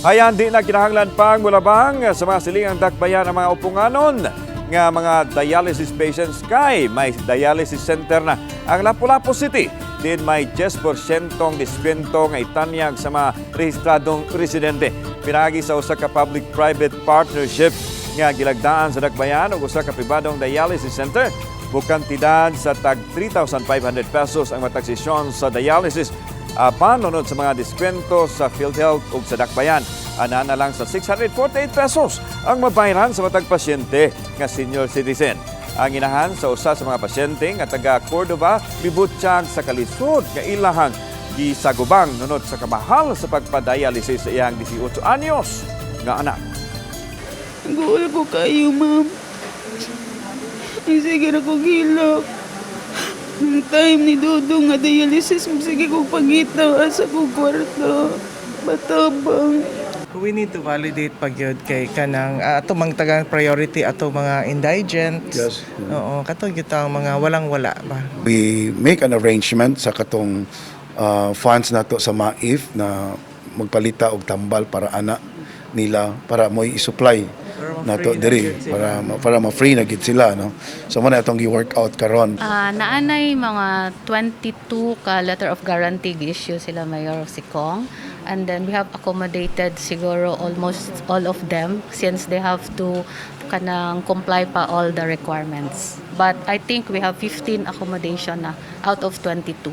Ayan, di na kinahanglan pang mulabang sa mga silingang dakbayan ang mga upunganon nga mga dialysis patients kay may dialysis center na ang Lapu-Lapu City. Din may 10% diskwento nga itanyag sa mga rehistradong residente. Pinagi sa usa ka public-private partnership nga gilagdaan sa dakbayan ug usa ka pribadong dialysis center. Bukantidad sa tag 3,500 pesos ang matag sesyon sa dialysis. Apan nunod sa mga diskwento sa PhilHealth ug sa Dakbayan, ana na lang sa 648 pesos ang mabayaran sa matag pasyente nga senior citizen. Ang inahan sa usa sa mga pasyente nga taga Cordova mibutsyag sa kalisod nga ilahang gisagubang nunod sa kamahal sa pagpadialysis sa iyang 18 anyos nga anak. Guol ko kayo, ma'am. Ay, sige na ko gilok. Ang time ni Dudong nga dialysis, sige ko pangita asa ko kwarto. Batabang. We need to validate pag yun kay kanang ato mang tagang priority ato mga indigent. Yes. Oo, kato gyud ang mga walang-wala ba. We make an arrangement sa katong funds nato sa MAIF na magpalita og tambal para ana nila, para mo i-supply nato ma-free na diri gyud sila. para ma-free na gid sila, no? So mo na atong gi-work out karon. Naanay mga 22 ka letter of guarantee issue sila Mayor si Kong. And then we have accommodated siguro almost all of them since they have to kanang comply pa all the requirements. But I think we have 15 accommodation na out of 22.